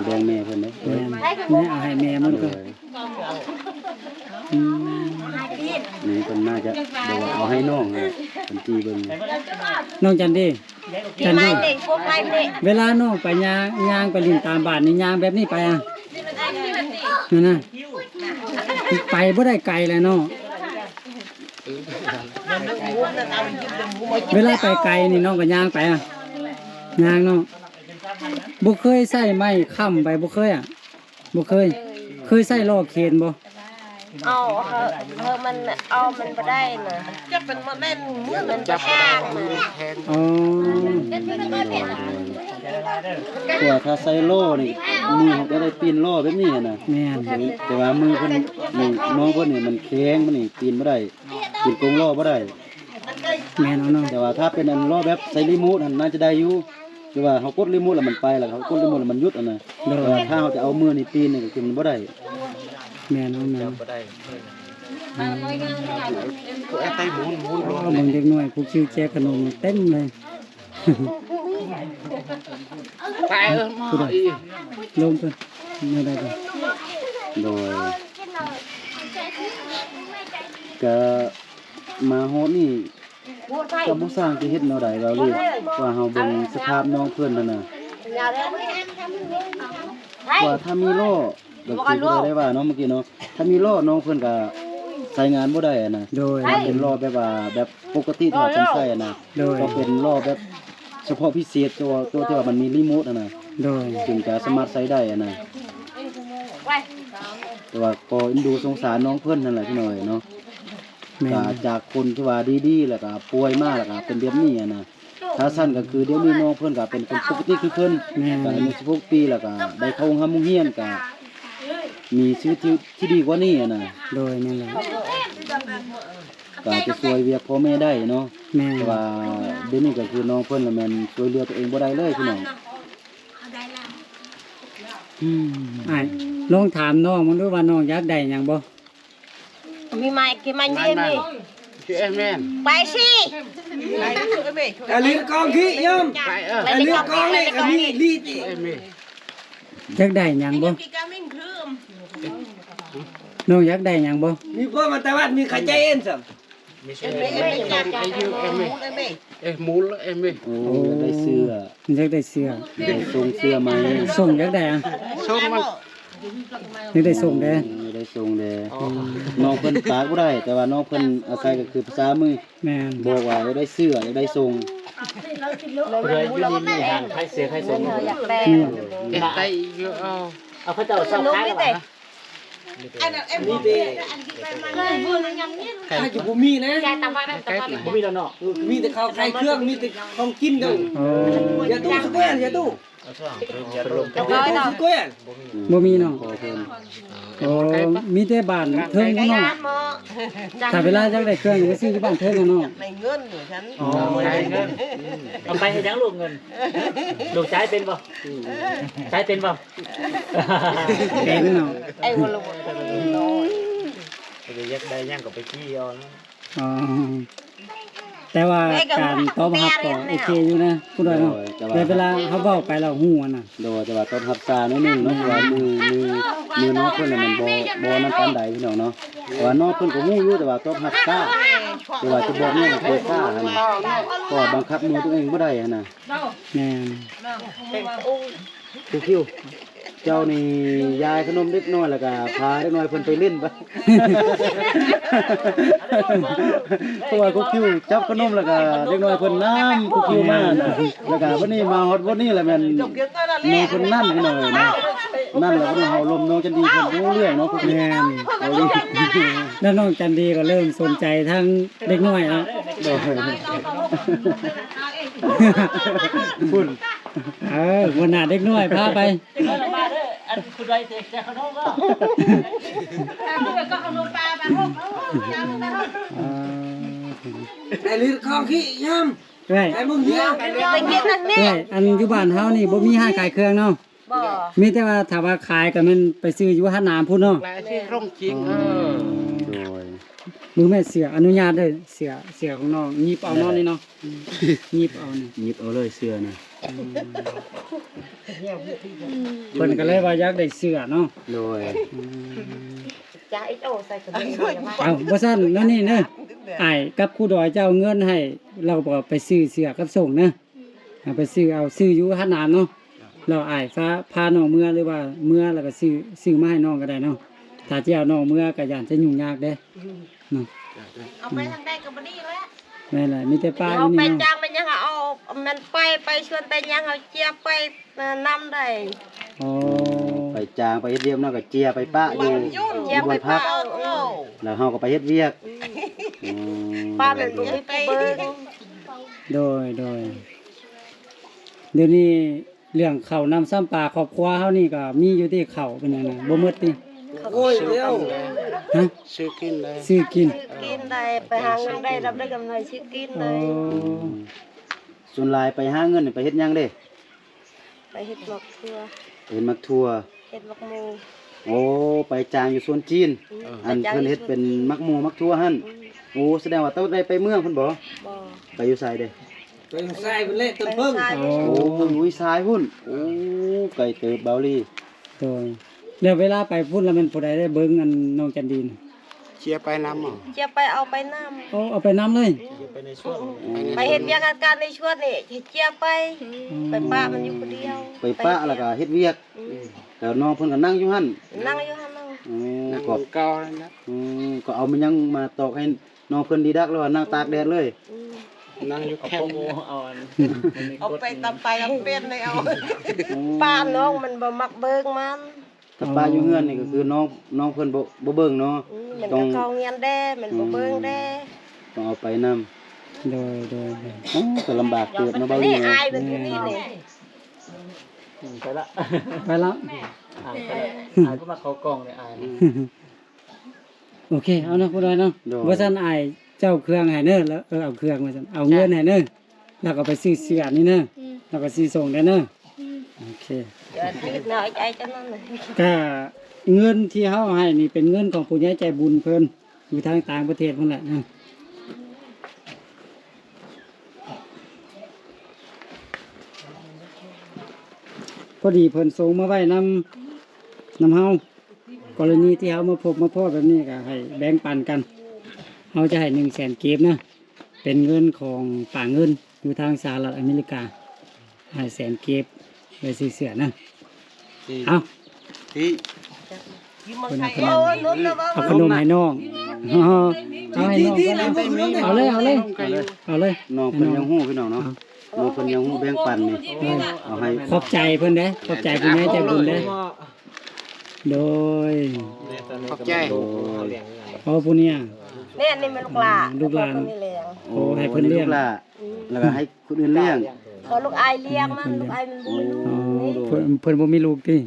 ແບ່ງແມ່ເພິ່ນເດ້. ແມ່ນ ແມ່ເອົາໃຫ້ແມ່ມັນກ່ອນ. ໂດຍ ອືມ ນີ້ເພິ່ນໜ້າຈະແບບວ່າເອົາໃຫ້ນ້ອງຫັ້ນແຫຼະ ເພິ່ນຈີ່ເບິ່ງ. ນ້ອງຈັນດີ ຈັນດີ ເວລານ້ອງໄປຍ່າງ ຍ່າງໄປຫຼິ້ນຕາມບ້ານນີ້ ຍ່າງແບບນີ້ໄປອະ? ນັ້ນນະ ໄປບໍ່ໄດ້ໄກແຫຼະເນາະ. ເວລາໄປໄກນີ້ນ້ອງກໍຍ່າງໄປອະ? ຍ່າງເນາະ. ບໍ່ເຄີຍໃຊ້ໄມ້ຄ້ຳໄປ ບໍ່ເຄີຍອະ? ບໍ່ເຄີຍ. ເຄີຍໃຊ້ລໍ້ເຂນບໍ່? ເອົາ ເອີ ເອີ ມັນເອົາມັນບໍ່ໄດ້ນະ. ຈັບມັນບໍ່ແໜ້ນ ມືມັນບໍ່ແຂງ. ອໍ ເພາະວ່າຖ້າໃຊ້ລໍ້ນີ້ ມືເຮົາກໍໄດ້ປີ້ນລໍ້ແບບນີ້ຫັ້ນນະ. ແມ່ນ ແຕ່ວ່າມືເພິ່ນນີ້ ນ້ອງເພິ່ນນີ້ມັນແຂງ ມັນນີ້ປີ້ນບໍ່ໄດ້. ເປັນກົງລໍ້ບໍ່ໄດ້. ແມ່ນເນາະ ແຕ່ວ່າຖ້າເປັນອັນລໍ້ແບບໃສ່ຣີໂມດຫັ້ນ ໜ້າຈະໄດ້ຢູ່ ຄືວ່າເຮົາກົດຣີໂມດແລ້ວມັນໄປ ແລ້ວເຮົາກົດຣີໂມດແລ້ວມັນຢຸດຫັ້ນນະ. ໂດຍ ແຕ່ວ່າຖ້າເຮົາຈະເອົາມືນີ້ປີນນີ້ກໍຄືມັນບໍ່ໄດ້. ແມ່ນເນາະ ແມ່ນ. ອືມ ໂອ້ ເບິ່ງເດັກນ້ອຍຜູ້ຄິວແຈກຂະໜົມເຕັມເລີຍ. ໄປເອີ ມາອີກ ລົງໄປ ແນວໃດກໍ ໂດຍ ກະມາຮອດນີ້ ກະບໍ່ຊ່າງຊິເຮັດແນວໃດ ເວົ້າເລີຍ ວ່າເຮົາເບິ່ງສະພາບນ້ອງເພິ່ນຫັ້ນນະ ວ່າຖ້າມີລໍ້ ກໍຄືທີ່ໄດ້ວ່າເນາະ ເມື່ອກີ້ເນາະ ຖ້າມີລໍ້ນ້ອງເພິ່ນກໍໃຊ້ງານບໍ່ໄດ້ຫັ້ນນະ. ໂດຍ ຖ້າເປັນລໍ້ແບບວ່າ ແບບປົກກະຕິທີ່ວ່າເພິ່ນໃຊ້ຫັ້ນນະ ໂດຍ ຕ້ອງເປັນລໍ້ແບບສະເພາະພິເສດ ຕົວ ຕົວທີ່ວ່າມັນມີຣີໂມດຫັ້ນນະ ໂດຍ ຈຶ່ງຈະສາມາດໃຊ້ໄດ້ຫັ້ນນະ. ແຕ່ວ່າກໍເອັນດູສົງສານນ້ອງເພິ່ນຫັ້ນແຫຼະ ພີ່ນ້ອງເອີຍເນາະ. ແມ່ນ ກໍຈາກຄົນທີ່ວ່າດີໆ ແລ້ວກໍປ່ວຍມາ ແລ້ວກໍເປັນແບບນີ້ຫັ້ນນະ. ຖ້າຊັ້ນກໍຄືດຽວນີ້ນ້ອງເພິ່ນກໍເປັນຄົນປົກກະຕິຄືເພິ່ນ ແມ່ນ ກໍອາຍຸສິບຫົກປີ ແລ້ວກໍໄດ້ເຂົ້າໂຮງຮ່ຳໂຮງຮຽນ ກໍມີຊີວິດທີ່ ທີ່ດີກວ່ານີ້ຫັ້ນນະ. ໂດຍ ແມ່ນແລ້ວ ກໍຈະຊ່ວຍວຽກພໍ່ແມ່ໄດ້ເນາະ. ແມ່ນ ແຕ່ວ່າດຽວນີ້ກໍຄືນ້ອງເພິ່ນລະແມ່ນຊ່ວຍເຫຼືອຕົວເອງບໍ່ໄດ້ເລີຍ ພີ່ນ້ອງ. ອືມ ອ້າຍ ລອງຖາມນ້ອງເບິ່ງດູວ່ານ້ອງຢາກໄດ້ຫຍັງບໍ່? ມີໄມ້ ກິນໄມ້ເຢັນນີ້ ເອີ ແມ່ນ ໄປຊິ ກະລືກອງຂີ້ຍອມ ໄປ ເອີ ກະລືກອງນີ້ກະມີລີຕິ ເອີ ແມ່ນ. ຢາກໄດ້ຫຍັງບໍ່? ນ້ອງຢາກໄດ້ຫຍັງບໍ່? ມີພວກມາແຕ່ວັດ ມີຂະໃຈເອັນຊ້ຳ ມີເສື້ອ ເອ ເອ ເອ ເອ ເອ ເອ ເອ ເອ ເອ ເອ ເອ ໂອ້ ຢາກໄດ້ເສື້ອ ຢາກໄດ້ເສື້ອ ຢາກໄດ້ຊົງເສື້ອໃໝ່ ຊົງຢາກໄດ້ອະ ຊົງມັນ ຍັງໄດ້ສົ່ງແດ່ ອືມ ຍັງໄດ້ສົ່ງແດ່. ອໍ ນ້ອງເພິ່ນປາກບໍ່ໄດ້ ແຕ່ວ່ານ້ອງເພິ່ນອາໄສກໍຄືພາສາມື ແມ່ນ ບອກວ່າຢາກໄດ້ເສື້ອ ຢາກໄດ້ສົ່ງ. ເພື່ອຢູ່ນີ້ມີຮ້ານຂາຍເສື້ອຂາຍສົ່ງ ອືມ ເຮັດໄດ້ຢູ່ ເອົາ ເຂົາເຈົ້າເຊົາຂາຍແລ້ວຫວາ? ອັນນັ້ນ ອັນນີ້ເດ້ ຂາຍຢູ່ບໍ່ມີນະ ບໍ່ມີແລ້ວເນາະ ເອີ ມີແຕ່ເຂົາຂາຍເຄື່ອງ ມີແຕ່ຂອງກິນເດີ. ອໍ ຢ່າຕູ້ສະແກວນ ຢ່າຕູ້. ບໍ່ມີເນາະ ໂອ້ ມີແຕ່ບ້ານເທິງພຸ້ນເນາະ. ຖ້າເວລາຢາກໄດ້ເຄື່ອງ ໄປຊື້ຢູ່ບ້ານເທິງຫັ້ນເນາະ. ໃນເງິນຢູ່ຊັ້ນ ອໍ ໃນເງິນ ເອົາໄປເຮັດຫຍັງລູກເງິນ? ລູກໃຊ້ເປັນບໍ່? ໃຊ້ເປັນບໍ່? ເປັນເນາະ ໄອ້ບໍ່ລະ ຢາກໄດ້ຫຍັງກໍໄປຈີ່ເອົານະ. ອໍ ແຕ່ວ່າການຕອບຮັບກໍໂອເຄຢູ່ນະ ຜູ້ໃດເນາະ ໂດຍ ແຕ່ວ່າ ແຕ່ເວລາເຮົາເວົ້າໄປແລ້ວຮູ້ຫັ້ນນະ. ໂດຍ ແຕ່ວ່າຕອບຮັບຊ້າໜ້ອຍໜຶ່ງເນາະ ເພາະວ່າມື ມື ມືນ້ອງເພິ່ນນະມັນບໍ່ ບໍ່ນັ້ນປານໃດພີ່ນ້ອງເນາະ. ເພາະວ່ານ້ອງເພິ່ນກໍຮູ້ຢູ່ ແຕ່ວ່າຕອບຮັບຊ້າ ແຕ່ວ່າຈະບອກນ້ອງໃຫ້ໂທຊ້າຫັ້ນນະ ເພາະວ່າບັງຄັບມືຕົວເອງບໍ່ໄດ້ຫັ້ນນະ. ແມ່ນ ຄູຄິວ ເຈົ້ານີ້ຢາຍຂະໜົມເດັກນ້ອຍ ແລ້ວກະພາເດັກນ້ອຍເພິ່ນໄປຫຼິ້ນໄປ ເພາະວ່າຄູຄິວຈັບຂະໜົມ ແລ້ວກະເດັກນ້ອຍເພິ່ນນຳຄູຄິວມານະ ແລ້ວກະບັດນີ້ມາຮອດບ່ອນນີ້ແລ້ວແມ່ນນ້ອງເພິ່ນນັ້ນພີ່ນ້ອງເອີຍເນາະ. ນັ້ນແຫຼະ ບັດນີ້ເຮົາລົມນ້ອງຈັນດີເພິ່ນຮູ້ເລື່ອງເນາະ. ແມ່ນ ແລ້ວນ້ອງຈັນດີກໍເລີ່ມສົນໃຈທາງເດັກນ້ອຍແລ້ວ ໂດຍ ພຸ້ນ ເອີ ຫົວໜ້າເດັກນ້ອຍພາໄປ. ເດັກນ້ອຍມາເດີ ອັນຜູ້ໃດແຈກ ແຈກຂະໜົມບໍ່? ເອົາຂະໜົມປາໄປຫົກ ເອົາຂະໜົມປາໄປຫົກ ເອົາ ໄອ້ລືຂອງຂີ້ຍາມ ເອື້ອຍ ໄອ້ມຶງເຫື່ອ ໄປເຮັດນັ້ນນີ້. ເອື້ອຍ ອັນຢູ່ບ້ານເຮົານີ້ບໍ່ມີຮ້ານຂາຍເຄື່ອງເນາະ? ບໍ່ ມີແຕ່ວ່າຖ້າວ່າຂາຍກໍແມ່ນໄປຊື້ຢູ່ຮ້ານນ້ຳພຸ້ນເນາະ. ແລະທີ່ໂຮງຈິງ ເອີ ໂດຍ ເບິ່ງແມ່ເສື້ອ ອະນຸຍາດເດີ ເສື້ອ ເສື້ອຂອງນ້ອງ ຫຍິບເອົາເນາະນີ້ເນາະ. ອືມ ຫຍິບເອົານີ້ ຫຍິບເອົາເລີຍເສື້ອນະ. ອືມ ເພິ່ນກໍເລີຍວ່າຢາກໄດ້ເສື້ອເນາະ. ໂດຍ ອືມ ເອົາ ບໍ່ຊັ້ນແນວນີ້ເດີ ອ້າຍກັບຄູດອຍຈະເອົາເງິນໃຫ້ ລາວກໍໄປຊື້ເສື້ອກັບສົ່ງເດີ ເອົາໄປຊື້ ເອົາຊື້ຢູ່ຮ້ານນ້ຳເນາະ. ແລ້ວອ້າຍພາ ພານ້ອງເມືອ ຫຼືວ່າເມືອແລ້ວກໍຊື້ ຊື້ມາໃຫ້ນ້ອງກໍໄດ້ເນາະ. ຖ້າຈະເອົານ້ອງເມືອກໍຢ້ານຈະຫຍຸ້ງຍາກເດ້. ເນາະ ເອົາໄປທາງໃດກໍບໍ່ດີແລ້ວ. ແມ່ນແຫຼະ ມີແຕ່ປ້າຢູ່ນີ້ເນາະ. ເອົາໄປຈ້າງໄປຫຍັງ ເອົາ ແມ່ນໄປ ໄປຊວນໄປຫຍັງ ເອົາເຈຍໄປນຳໄດ້. ອໍ ໄປຈ້າງໄປເຮັດວຽກນຳກໍເຈຍໄປປະຢູ່ ເຈຍໄປປະຢູ່ບ່ອນພັກ ແລ້ວເຮົາກໍໄປເຮັດວຽກ. ອືມ ປ້າແມ່ນບໍ່ມີຜູ້ເບິ່ງ. ໂດຍ ໂດຍ ດຽວນີ້ ເລື່ອງເຂົ້ານ້ຳຊ້ຳປາ ຄອບຄົວເຮົານີ້ກໍມີຢູ່ຕິ ເຂົ້າເປັນຫຍັງນະ ບໍ່ໝົດຕິ? ໂອ້ຍ ແລ້ວ ຮະ? ຊື້ກິນໄດ້ ຊື້ກິນ ຊື້ກິນໄດ້ ໄປຫາເງິນໄດ້ ລຳໄດ້ກຳໄລຊື້ກິນໄດ້. ອໍ ອືມ ສ່ວນຫຼາຍໄປຫາເງິນນີ້ໄປເຮັດຫຍັງເດ້? ໄປເຮັດໝາກຖົ່ວ ເຮັດໝາກຖົ່ວ ເຮັດໝາກໂມ. ໂອ້ ໄປຈ້າງຢູ່ສວນຈີນ. ອືມ ອັນເພິ່ນເຮັດເປັນໝາກໂມໝາກຖົ່ວຫັ້ນ. ອືມ ໂອ້ ສະແດງວ່າເຈົ້າໄດ້ໄປເມືອງພຸ້ນບໍ່? ບໍ່ ໄປຢູ່ໃສເດ້? ໄປທາງຊາຍພຸ້ນແຫຼະ ຕົ້ນເຜິ້ງ. ໄປທາງຊາຍ. ໂອ້ ຢູ່ຊາຍພຸ້ນ. ໂອ້ ໄກເຕີບເບົາຫຼີ. ໂດຍ ແລ້ວເວລາໄປພຸ້ນລະແມ່ນຜູ້ໃດໄດ້ເບິ່ງອັນນ້ອງຈັນດີນ? ເຈຍໄປນຳ ເຈຍໄປເອົາໄປນຳ. ໂອ້ ເອົາໄປນຳເລີຍ. ອືມ ໄປເຮັດວຽກເຮັດການໃນສວນນີ້ ເຈຍໄປ. ອືມ ໄປປະມັນຢູ່ຜູ້ດຽວ ໄປປະແລ້ວກະເຮັດວຽກ. ອືມ ແລ້ວນ້ອງເພິ່ນກະນັ່ງຢູ່ຫັ້ນ ນັ່ງຢູ່ຫັ້ນເນາະ. ອືມ ນັ່ງ ກໍ ເກົ່ານັ້ນນະ. ອືມ ກໍເອົາມາຍັງມາຕອກໃຫ້ນ້ອງເພິ່ນດີດັກ ຫຼືວ່ານັ່ງຕາກແດດເລີຍ? ອືມ ນັ່ງຢູ່ແຄມ ເອົາໄປຕຳປາຍຕຳເປັນເລີຍ. ເອົາ ອືມ ປ້ານ້ອງມັນບໍ່ມັກເບິ່ງມັນ. ຖ້າປ້າຢູ່ເຮືອນນີ້ກໍຄືນ້ອງ ນ້ອງເພິ່ນບໍ່ ບໍ່ເບິ່ງເນາະ. ອືມ ມັນ ຕ້ອງ ກໍເຂົ້າໂຮງຮຽນແດ່ ມັນບໍ່ເບິ່ງແດ່. ອືມ ຕ້ອງເອົາໄປນຳ. ໂດຍ ໂດຍ ໂດຍ. ໂອ້ ກໍລຳບາກເຕີບເນາະ ບ່າວລີເນາະ. ແມ່ນ ແມ່ນ ແມ່ນ. ອືມ ໄປລະ ໄປລະ. ອາຍ ອາຍກໍມາເຂົ້າກ້ອງເລີຍ ອາຍ. ອືມ ໂອເຄ ເອົາເນາະ ຜູ້ດອຍເນາະ. ໂດຍ ວ່າຊັ້ນ ອ້າຍເຈົ້າເຄື່ອງໃຫ້ເດີ ແລ້ວ ເອີ ເອົາເຄື່ອງວ່າຊັ້ນ ເອົາເງິນໃຫ້ເດີ ແລ້ວກໍໄປຊື້ເສື້ອນີ້ເດີ ອືມ ແລ້ວກໍຊື້ສົ່ງເດີເນາະ. ອືມ ໂອເຄ ກະເງິນທີ່ເຮົາໃຫ້ນີ້ເປັນເງິນຂອງຜູ້ໃຫຍ່ໃຈບຸນເພິ່ນ ຢູ່ທາງຕ່າງປະເທດພຸ້ນແຫຼະເນາະ. ພໍດີເພິ່ນສົ່ງມາໄວ້ນຳ ນຳເຮົາ. ກໍລະນີທີ່ເຮົາມາພົບມາພໍ້ແບບນີ້ກໍໃຫ້ແບ່ງປັນກັນ. ເຮົາຈະໃຫ້ໜຶ່ງແສນກີບນະ ເປັນເງິນຂອງຝາກເງິນຢູ່ທາງສະຫະລັດອາເມລິກາ ຫ້າແສນກີບ ໄວ້ຊື້ເສື້ອນະ. ເອົາ ເພິ່ນເອົາຂະໜົມ ເອົາຂະໜົມໃຫ້ນ້ອງ. ເອົາໃຫ້ນ້ອງ ເອົາເລີຍ ເອົາເລີຍ ເອົາເລີຍ. ນ້ອງເພິ່ນຍັງຮູ້ພີ່ນ້ອງເນາະ. ນ້ອງເພິ່ນຍັງຮູ້ແບ່ງປັນນີ້ ເອົາໃຫ້. ຂອບໃຈເພິ່ນເດ້ ຂອບໃຈຜູ້ໃຫຍ່ໃຈບຸນເດ້. ໂດຍ ຂອບໃຈ. ໂອ້ ຜູ້ນີ້ ແມ່ນ ນີ້ແມ່ນລູກຫຼານ ລູກຫຼານ. ໂອ້ ໃຫ້ເພິ່ນລ້ຽງ ແລ້ວກໍໃຫ້ຄົນອື່ນລ້ຽງ. ກໍລູກອ້າຍລ້ຽງມັນ ລູກອ້າຍມັນບໍ່ມີລູກ. ອໍ ເພິ່ນ ເພິ່ນບໍ່ມີລູກຕິ?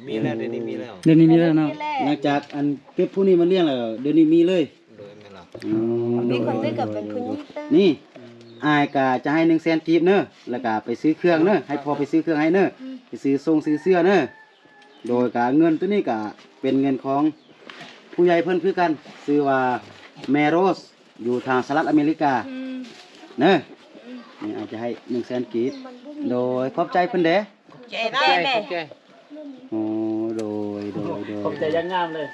ມີແລ້ວ ດຽວນີ້ມີແລ້ວ ດຽວນີ້ມີແລ້ວເນາະ. ຫຼັງຈາກອັນເກັບຜູ້ນີ້ມາລ້ຽງແລ້ວ ດຽວນີ້ມີເລີຍ. ໂດຍ ແມ່ນລະ. ອໍ ນີ້ ໂດຍ ຄົນນີ້ກໍເປັນຜູ້ຍິງເດີ. ນີ້ ອືມ ອ້າຍກໍຈະໃຫ້ໜຶ່ງແສນກີບເນີ ແລ້ວກໍໄປຊື້ເຄື່ອງເນີ ໃຫ້ພໍ່ໄປຊື້ເຄື່ອງໃຫ້ເນີ ອືມ ໄປຊື້ສົ່ງຊື້ເສື້ອເນີ. ໂດຍ ກະເງິນໂຕນີ້ກະເປັນເງິນຂອງຜູ້ໃຫຍ່ເພິ່ນຄືກັນ ຊື່ວ່າແມ່ໂຣສ ຢູ່ທາງສະຫະລັດອາເມລິກາ ອືມ ເນີ. ອືມ ນີ້ອາດຈະໃຫ້ໜຶ່ງແສນກີບ. ໂດຍ ຂອບໃຈເພິ່ນເດ້. ຂອບໃຈ ຂອບໃຈ. ໂອ້ ໂດຍ ໂດຍ ໂດຍ ຂອບໃຈຢ່າງງາມເລີຍ.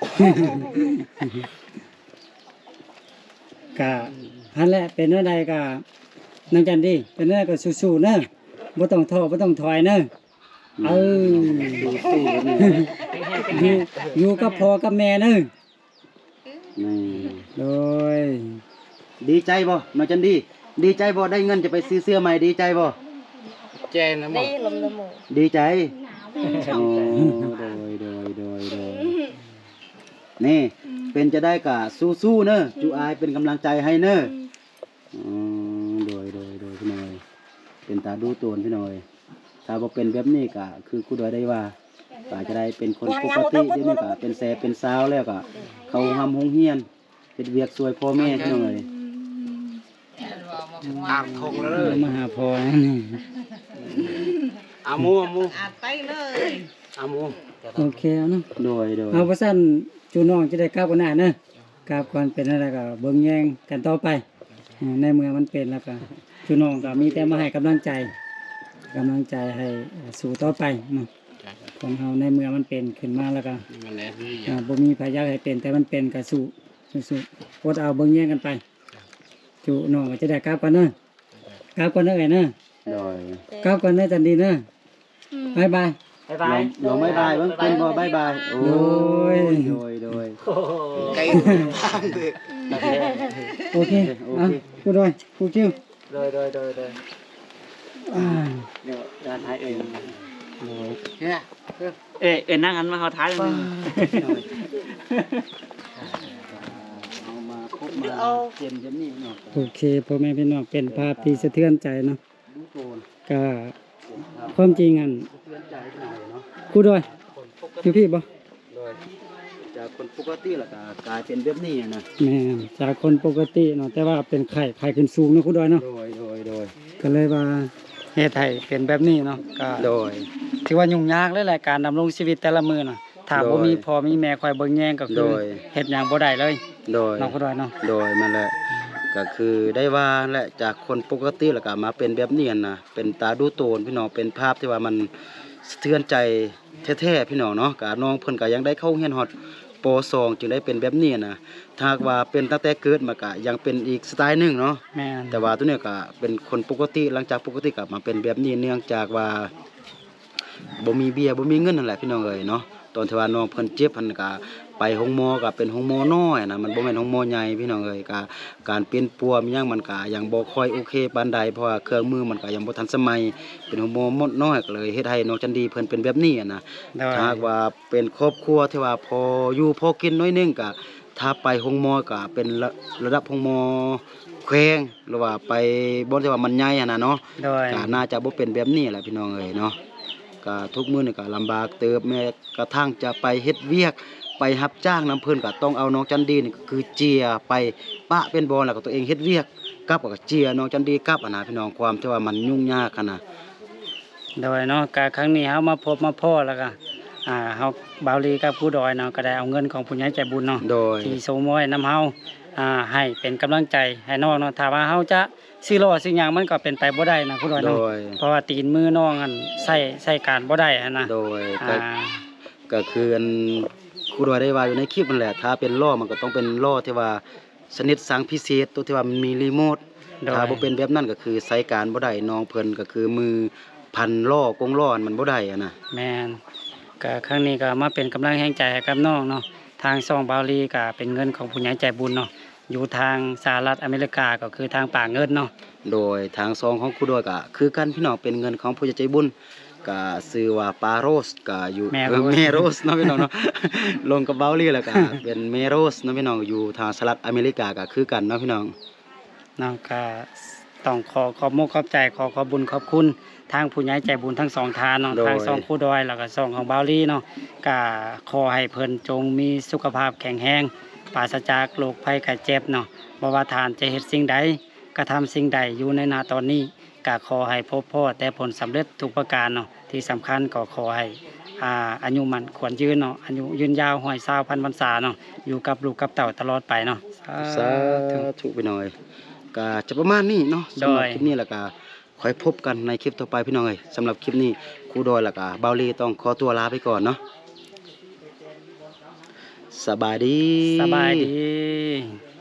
ກະຫັ້ນແຫຼະ ເປັນແນວໃດກະ ນາງຈັນດີ ເປັນແນວໃດກະສູ້ໆເນີ ບໍ່ຕ້ອງທໍ້ ບໍ່ຕ້ອງຖອຍເນີ. ອືມ ເອີ ສູ້ໆເນີ ຢູ່ ຢູ່ກັບພໍ່ກັບແມ່ເນີ. ນີ້ ໂດຍ ດີໃຈບໍ່ ນ້ອງຈັນດີ? ດີໃຈບໍ່? ໄດ້ເງິນຈະໄປຊື້ເສື້ອໃໝ່ ດີໃຈບໍ່? ໃຈນະໝໍ. ດີໃຈ. ໂອ້ ໂດຍ ໂດຍ ໂດຍ ໂດຍ. ນີ້ ເປັນຈັ່ງໃດກະສູ້ໆເນີ ຈຸອ້າຍເປັນກຳລັງໃຈໃຫ້ເນີ. ອືມ ໂດຍ ໂດຍ ໂດຍ ພີ່ນ້ອງເອີຍ ເປັນຕາດຸໂຕນພີ່ນ້ອງເອີຍ. ຖ້າບໍ່ເປັນແບບນີ້ກະຄືຄູດອຍໄດ້ວ່າ ກະຈະໄດ້ເປັນຄົນປົກກະຕິ. ດຽວນີ້ກະເປັນແຊເປັນຊາວແລ້ວ ກະເຂົ້າໂຮງຮ່ຳໂຮງຮຽນ ເຮັດວຽກຊ່ວຍພໍ່ແມ່ພີ່ນ້ອງເອີຍ. ອ່າງທົງເລີຍ ມາຫາພໍ່. ອາໝູ ອາໝູ ອາໄປເລີຍ ອາໝູ. ໂອເຄເນາະ. ໂດຍ ໂດຍ. ເອົາ ວ່າຊັ້ນ ຈຸນ້ອງຈະໄດ້ກັບກັນນະ ກັບກ່ອນ ເປັນແນວໃດກໍເບິ່ງແຍງກັນຕໍ່ໄປ. ໃນເມື່ອມັນເປັນແລ້ວກໍ ພີ່ນ້ອງກໍມີແຕ່ມາໃຫ້ກຳລັງໃຈ ກຳລັງໃຈໃຫ້ສູ້ຕໍ່ໄປເນາະ ຄົນເຮົາໃນເມື່ອມັນເປັນຂຶ້ນມາແລ້ວກໍ ບໍ່ມີໃຜຢາກໃຫ້ເປັນ ແຕ່ມັນເປັນກໍສູ້ ສູ້ໆ ອົດເອົາເບິ່ງແຍງກັນໄປ. ຈຸນ້ອງກໍຈະໄດ້ກັບກ່ອນເດີ ກັບກ່ອນເດີເອື້ອຍເດີ. ໂດຍ ກັບກ່ອນເດີຈັນດີເດີ. ບາຍບາຍ ບາຍບາຍ. ລອງ ລອງບາຍບາຍເບິ່ງ ເປັນບໍ່ບາຍບາຍ? ໂອ້ຍ ໂດຍ ໂດຍ ໂດຍ. ໂອເຄ ໂອເຄ ອ່ະ ຜູ້ດອຍ ຜູ້ຄິວ. ໂດຍ ໂດຍ ໂດຍ ໂດຍ. ອ່າ ດຽວ ດຽວຖ່າຍເອງ. ໂດຍ ເອີ ເອີ ນັ່ງຫັ້ນມາ ເຮົາຖ່າຍ. ໂດຍ ເຮົາມາພົບມາເຫັນແບບນີ້ເນາະ. ໂອເຄ ພໍ່ແມ່ພີ່ນ້ອງ ເປັນພາບທີ່ສະເທືອນໃຈເນາະ. ກະຄວາມຈິງຫັ້ນ ຄູດອຍ ຢູ່ພີ້ບໍ່? ຄົນປົກກະຕິແລ້ວກໍກາຍເປັນແບບນີ້ນະ. ແມ່ນ ຈາກຄົນປົກກະຕິເນາະ ແຕ່ວ່າເປັນໄຂ້ ໄຂ້ຂຶ້ນສູງເນາະ ຄູດອຍເນາະ. ໂດຍ ໂດຍ ໂດຍ. ກໍເລີຍວ່າເຮັດໃຫ້ເປັນແບບນີ້ເນາະ. ກໍ ໂດຍ ຖືວ່າຫຍຸ້ງຍາກເລີຍແຫຼະ ການດຳລົງຊີວິດແຕ່ລະມື້ນະ. ຖ້າ ໂດຍ ບໍ່ມີພໍ່ມີແມ່ຄອຍເບິ່ງແຍງ ກໍຄື ໂດຍ ເຮັດຫຍັງບໍ່ໄດ້ເລີຍ. ໂດຍ ເນາະ ຄູດອຍເນາະ. ໂດຍ ແມ່ນແຫຼະ. ກໍຄືໄດ້ວ່າແຫຼະ ຈາກຄົນປົກກະຕິແລ້ວກໍມາເປັນແບບນີ້ຫັ້ນນະ ເປັນຕາດູໂຕນ ພີ່ນ້ອງ ເປັນພາບທີ່ວ່າມັນສະເທືອນໃຈແທ້ໆ ພີ່ນ້ອງເນາະ. ກໍນ້ອງເພິ່ນກໍຍັງໄດ້ເຂົ້າຮຽນຮອດ ປໍສອງ ຈຶ່ງໄດ້ເປັນແບບນີ້ນະ. ຖ້າຫາກວ່າເປັນຕັ້ງແຕ່ເກີດມາກໍຍັງເປັນອີກສະໄຕໜຶ່ງເນາະ. ແມ່ນ ແຕ່ວ່າໂຕນີ້ກໍເປັນຄົນປົກກະຕິ ຫຼັງຈາກປົກກະຕິກໍມາເປັນແບບນີ້ ເນື່ອງຈາກວ່າ ບໍ່ມີເບ້ຍ ບໍ່ມີເງິນຫັ້ນແຫຼະ ພີ່ນ້ອງເອີຍເນາະ. ຕອນທີ່ວ່ານ້ອງເພິ່ນເຈັບຫັ້ນກະໄປໂຮງໝໍ ກະເປັນໂຮງໝໍນ້ອຍນະ ມັນບໍ່ແມ່ນໂຮງໝໍໃຫຍ່ ພີ່ນ້ອງເອີຍ. ກະການປິ່ນປົວມີຫຍັງມັນກະຍັງບໍ່ຄ່ອຍໂອເຄປານໃດ ເພາະວ່າເຄື່ອງມືມັນກະຍັງບໍ່ທັນສະໄໝ ເປັນໂຮງໝໍໝົດນ້ອຍ ກະເລີຍເຮັດໃຫ້ນ້ອງຈັນດີເພິ່ນເປັນແບບນີ້ນະ. ໂດຍ ຖ້າຫາກວ່າເປັນຄອບຄົວທີ່ວ່າພໍຢູ່ພໍກິນໜ້ອຍໜຶ່ງ ກະຖ້າໄປໂຮງໝໍກະເປັນລະ ລະດັບໂຮງໝໍແຂວງ ຫຼືວ່າໄປບ່ອນທີ່ວ່າມັນໃຫຍ່ຫັ້ນນະເນາະ. ໂດຍ ກໍໜ້າຈະບໍ່ເປັນແບບນີ້ແຫຼະ ພີ່ນ້ອງເອີຍເນາະ. ກໍທຸກມື້ນີ້ກໍລຳບາກເຕີບ ແມ້ກະທັ່ງຈະໄປເຮັດວຽກ ໄປຮັບຈ້າງນຳເພິ່ນ ກໍຕ້ອງເອົານ້ອງຈັນດີນີ້ ກໍຄືເຈຍໄປປະເປັນບ່ອນ ແລ້ວກໍຕົວເອງເຮັດວຽກກັບ ກໍເຈຍນ້ອງຈັນດີກັບຫັ້ນນະ ພີ່ນ້ອງ ຄວາມທີ່ວ່າມັນຫຍຸ້ງຍາກຫັ້ນນະ. ໂດຍເນາະ ກະຄັ້ງນີ້ເຮົາມາພົບມາພໍ້ ແລ້ວກະ ອ່າ ເຮົາ ບ່າວລີກັບຄູດອຍເນາະ ກໍໄດ້ເອົາເງິນຂອງຜູ້ໃຫຍ່ໃຈບຸນເນາະ ໂດຍ ທີ່ສົມໄວ້ນຳເຮົາ ອ່າ ໃຫ້ເປັນກຳລັງໃຈໃຫ້ນ້ອງເນາະ. ຖ້າວ່າເຮົາຈະຊື້ລໍ້ຊື້ຫຍັງ ມັນກໍເປັນໄປບໍ່ໄດ້ນະຄູດອຍເນາະ. ໂດຍ ເພາະວ່າຕີນມືນ້ອງຫັ້ນໃຊ້ ໃຊ້ການບໍ່ໄດ້ຫັ້ນນະ. ໂດຍ ອ່າ ກໍ ກໍຄືອັນຄູດອຍໄດ້ວ່າຢູ່ໃນຄລິບຫັ້ນແຫຼະ ຖ້າເປັນລໍ້ມັນກໍຕ້ອງເປັນລໍ້ທີ່ວ່າ ຊະນິດສັງພິເສດ ໂຕທີ່ວ່າມັນມີຣີໂມດ. ໂດຍ ຖ້າບໍ່ເປັນແບບນັ້ນກໍຄືໃຊ້ການບໍ່ໄດ້ ນ້ອງເພິ່ນກໍຄືມືພັນລໍ້ກົງລໍ້ຫັ້ນມັນບໍ່ໄດ້ຫັ້ນນະ. ແມ່ນ ກະຄັ້ງນີ້ກໍມາເປັນກຳລັງແຮງໃຈໃຫ້ກັບນ້ອງເນາະ. ທາງຊ່ອງບ່າວລີກໍເປັນເງິນຂອງຜູ້ໃຫຍ່ໃຈບຸນເນາະ ຢູ່ທາງສະຫະລັດອາເມລິກາ ກໍຄືທາງປາເງິນເນາະ. ໂດຍ ທາງຊ່ອງຂອງຄູດອຍກໍຄືກັນ ພີ່ນ້ອງ ເປັນເງິນຂອງຜູ້ໃຫຍ່ໃຈບຸນ ກະຊື່ວ່າປາໂຣສ ກະຢູ່ ແມ່ໂຣສ ເອີ ແມ່ໂຣສເນາະ ພີ່ນ້ອງເນາະ. ລົງກັບເບົາຫຼີແລ້ວກະເປັນແມ່ໂຣສເນາະ ພີ່ນ້ອງ ຢູ່ທາງສະຫະລັດອາເມລິກາກະຄືກັນເນາະ ພີ່ນ້ອງເນາະ. ກະຕ້ອງຂໍຂອບມຸກຂອບໃຈ ຂໍຂອບບຸນຂອບຄຸນທາງຜູ້ໃຫຍ່ໃຈບຸນທັງສອງທ່ານເນາະ ໂດຍ ທາງຊ່ອງຄູດອຍ ແລ້ວກະຊ່ອງຂອງເບົາຫຼີເນາະ. ກະຂໍໃຫ້ເພິ່ນຈົ່ງມີສຸຂະພາບແຂງແຮງ ປາສະຈາກໂລກໄພໄຂ້ເຈັບເນາະ. ບໍ່ວ່າທ່ານຈະເຮັດສິ່ງໃດ ກະທຳສິ່ງໃດຢູ່ໃນນະຕອນນີ້ ກະຂໍໃຫ້ພົບພໍ້ແຕ່ຜົນສຳເລັດທຸກປະການເນາະ. ທີ່ສຳຄັນກໍຂໍໃຫ້ ອ່າ ອາຍຸໝັ້ນຂວັນຍືນເນາະ ອາຍຸຍືນຍາວ ຮ້ອຍຊາວພັນພັນສາເນາະ ຢູ່ກັບລູກກັບເຕົ້າຕະຫຼອດໄປເນາະ. ສາທຸ ສາທຸ ພີ່ນ້ອງເອີຍ. ກະຈະປະມານນີ້ເນາະ ໂດຍ ສຳລັບຄລິບນີ້ ແລ້ວກະຄ່ອຍພົບກັນໃນຄລິບຕໍ່ໄປ ພີ່ນ້ອງເອີຍ. ສຳລັບຄລິບນີ້ ຄູດອຍ ແລ້ວກະເບົາຫຼີຕ້ອງຂໍຕົວລາໄປກ່ອນເນາະ. ສະບາຍດີ ສະບາຍດີ.